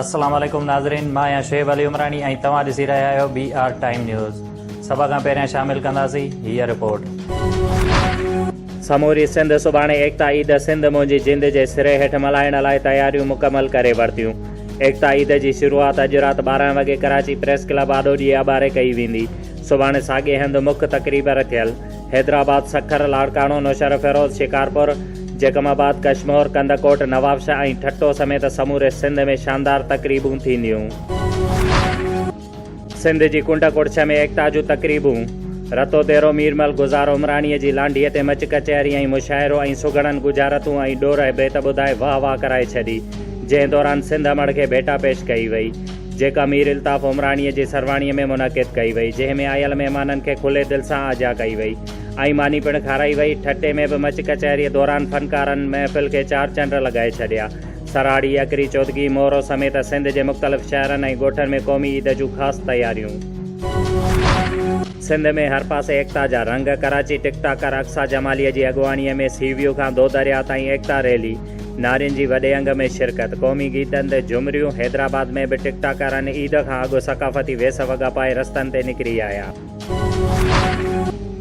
السلام عليڪم ناظرين مان آهيان شعيب علي عمراڻي ۽ توهان ڏسي رهيا آهيو بي آر ٽائيم نيوز سڀ کان پهريان شامل ڪنداسين هيء رپورٽ. سموري سنڌ سڀاڻي ايڪتا عيد سنڌ منهنجي جند جي سري هيٺ ملهائڻ لاء تياريون مڪمل ڪري ورتيون. ايڪتا عيد جي شروعات اڄ رات 12 وڳي ڪراچي پريس ڪلب آڏو ڏيئي اٻاري ڪئي ويندي. سڀاڻي ساڳئي هنڌ مک تقريب رٿيل. حيدرآباد، سکر، لاڙڪاڻو، نوشهروفيروز، شڪارپور، جيڪب آباد، ڪشمور، ڪنڌڪوٽ، نوابشاهه ۽ ٺٽو سميت سموري سنڌ ۾ شاندار تقريبون ٿينديون. سنڌ جي ڪنڊ ڪڙڇ ۾ ايڪتا جون تقريبون، رتو ديرو ميرمل گذار عمراڻيء جي لانڍيء تي مچ ڪچهري ۽ مشاعرو ۽ سگهڙن ڳجهارتون ۽ ڏور ۽ بيت ٻڌائي واهه واهه ڪرائي ڇڏي، جنهن دوران سنڌ امڙ کي ڀيٽا پيش ڪئي وئي. جيڪا مير الطاف عمراڻيء جي سرواڻيء ۾ منعقد ڪئي وئي، جنهن ۾ آيل مهمانن کي کلي دل سان آجيان ڪئي وئي ۽ ماني پڻ کارائي وئي. ٺٽي ۾ به مچ ڪچهريء دوران فنڪارن محفل کي چار چنڊ لڳائي ڇڏيا. سراڙي، اڪري، چودڳي، مورو سميت سنڌ جي مختلف شهرن ۽ ڳوٺن ۾ قومي عيد جون خاص تياريون. سنڌ ۾ هر پاسي ايڪتا جا رنگ، ڪراچي ٽڪ ٽاڪر اقصيٰ جماليء جي اڳواڻيء ۾ سي ويو کان دودرياء تائين ايڪتا ريلي، نارين جي وڏي انگ ۾ شرڪت، قومي گيتن تي جهمريون، حيدرآباد ۾ به ٽڪ ٽاڪرن عيد کان اڳ ثقافتي ويس وڳا پائي رستن تي نڪري آيا.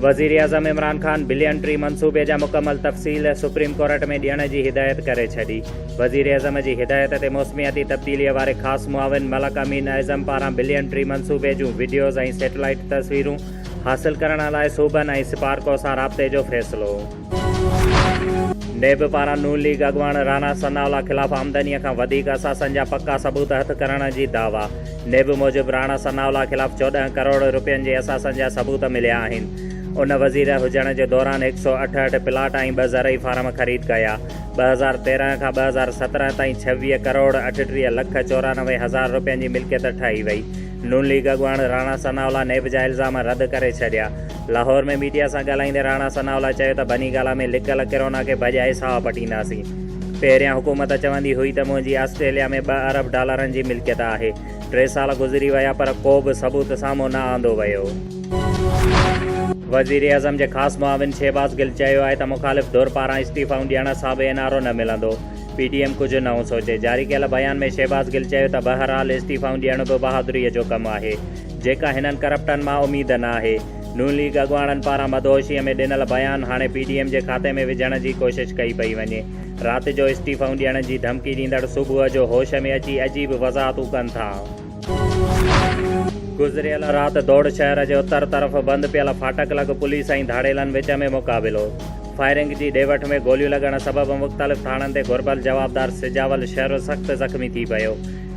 وزيراعظم عمران خان بلين ٽري منصوبي جا مڪمل تفصيل سپريم ڪورٽ ۾ ڏيڻ جي هدايت ڪري ڇڏي. وزيراعظم جي هدايت تي موسمياتي تبديلي واري خاص معاون ملڪ امين اعظم پاران بلين ٽري منصوبي جون وڊيوز ۽ سيٽلائيٽ تصويرون حاصل ڪرڻ لاء صوبن ۽ سپارڪو سان رابطي جو فيصلو. نيب پاران نون ليگ اڳواڻ راڻا ثناء الله خلاف آمدنيء کان وڌيڪ اثاثن جا پڪا ثبوت هٿ ڪرڻ جي دعويٰ. نيب موجب راڻا ثناء الله خلاف 14 ڪروڙ رپين جي اثاثن جا ثبوت مليا آهن. ان وزير هجڻ جي دوران 168 پلاٽ ۽ ٻه زرعي فارم خريد ڪيا. 2013 کان 2017 تائين 26 ڪروڙ 38 لک 94 هزار رپين جي ملڪيت ٺاهي وئي. نون ليگ اڳواڻ راڻا ثناء الله نيب جا الزام رد ڪري ڇڏيا. لاهور ۾ ميڊيا سان ڳالهائيندي راڻا ثناء الله چيو ته بني گالا ۾ لڪل ڪرونا کي ڀڄائي ساهه پٽينداسين. پهريان حڪومت چوندي هئي ته منهنجي آسٽريليا ۾ ٻه ارب ڊالرن جي ملڪيت آهي، ٽي سال گذري ويا پر ڪو به ثبوت سامهون نه آندو ويو. وزيراعظم جي خاص معاون شهباز گل چيو آهي ته مخالف ڌر پاران استعيفائون ڏيڻ سان به اين آر او نه ملندو، پي ڊي ايم ڪجهه نئون سوچي. جاري ڪيل بيان ۾ شهباز گل چيو ته بهرحال استعيفائون ڏيڻ به بهادريء جو ڪم آهي. جيڪا هنن ڪرپٽن مان اميد ناهي. نون ليگ اڳواڻن پاران مدهوشيء ۾ ڏنل بيان هاڻي پي ڊي ايم جي کاتي ۾ وجهڻ جي ڪوشش ڪئي پئي وڃي. رات جو استعيفائون ڏيڻ جي ڌمڪي ڏيندڙ صبح جو هوش ۾ اچي عجيب وضاحتون ڪن ٿا. گذريل رات دوڙ شهر جي اتر طرف بند پيل ڦاٽڪ لڳ پوليس ۽ ڌاڙيلن وچ ۾ مقابلو، فائرنگ جي ڏي وٺ ۾ گوليون لڳڻ سبب مختلف ٿاڻن تي گهربل جوابدار سجاول شر سخت زخمي ٿي پيو.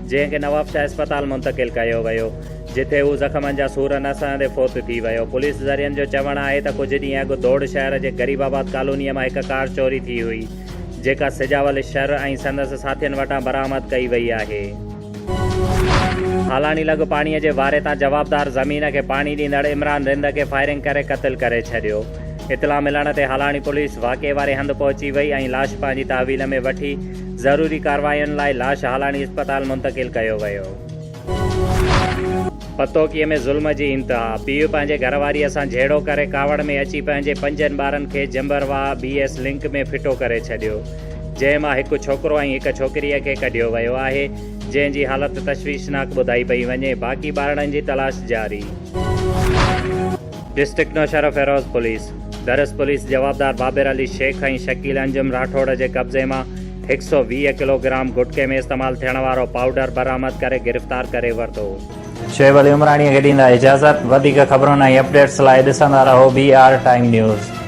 جنهن کي نوابشاهه اسپتال منتقل ڪيو ويو، جتي هو زخمن جا سور نه سهندي فوت ٿي ويو. پوليس ذريعن جو چوڻ آهي ته ڪجهه ڏينهن اڳ دوڙ شهر جي غريب آباد ڪالونيء مان هڪ ڪار چوري ٿي هئي، جيڪا سجاول شر ۽ سندس ساٿين وٽان برآمد ڪئي وئي آهي. هالاڻي لڳ پاڻيء جي واري تان جوابدار زمين کي پاڻي ڏيندڙ عمران رند کي فائرنگ ڪري قتل ڪري ڇڏيو. اطلاع ملڻ تي هالاڻي پوليس واقعي واري هنڌ پهچي وئي ۽ لاش پنهنجي تحويل ۾ وٺي ضروري ڪاررواين لاء لاش هالاڻي اسپتال منتقل ڪيو ويو. پتوڪيء ۾ ظلم جي انتها، پيء پنهنجي گهرواريء سان جهيڙو ڪري ڪاوڙ ۾ اچي پنهنجي پنجن ٻارن کي جنبر واهه بي ايس لنڪ ۾ ڦٽو ڪري ڇڏيو، جنهن مان هڪ ڇوڪرو ۽ هڪ ڇوڪريء کي ڪڍيو ويو آهي، جنهن جي حالت تشويشناڪ ٻڌائي پئي وڃي، باقي ٻارڙن جي تلاش جاري. ڊسٽرڪٽ نوشهروفيروز پوليس درس پوليس جوابدار بابر علي شيخ ۽ شڪيل انجم راٺوڙ جي قبضي مان 120 ڪلو گرام گٽڪي ۾ استعمال ٿيڻ وارو پائوڊر برآمد ڪري گرفتار ڪري ورتو. شعيب علي عمراڻي کي ڏيندا اجازت، وڌيڪ خبرن ۽ اپڊيٽس لاء ڏسندا رهو بي آر ٽائيم نيوز.